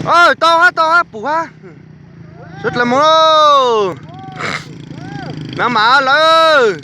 Tau hab, tau hab, pum hab. Sawv dlawg moog lauj. Nab mas lawm.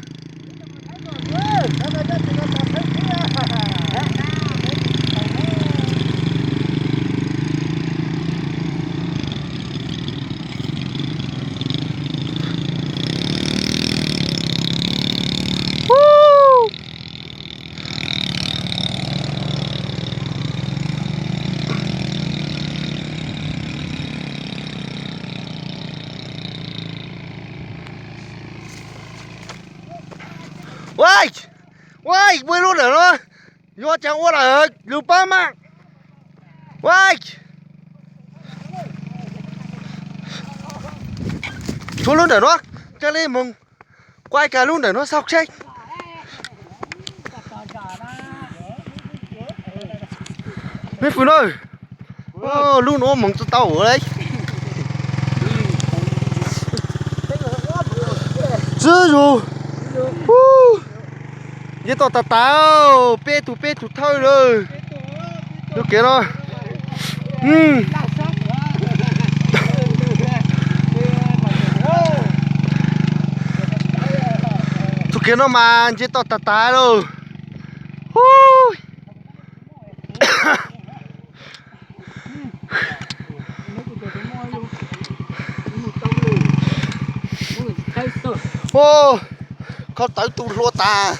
Ua, ua, muaj ib lub ntawm no, yuav caag ua lawm lug paab mas. Ua, tshuav lub ntawm no, ca le moog quay kag lub ntawm no xauj seb. Mej fwm na, lub no moog tsi tau le. Tsi yug, nce toj tag tag, peb tug peb tug thawj lawm. Tug kev no, tug kev no mas nce toj tag tag lawm. Khob tawv tu hlua tas.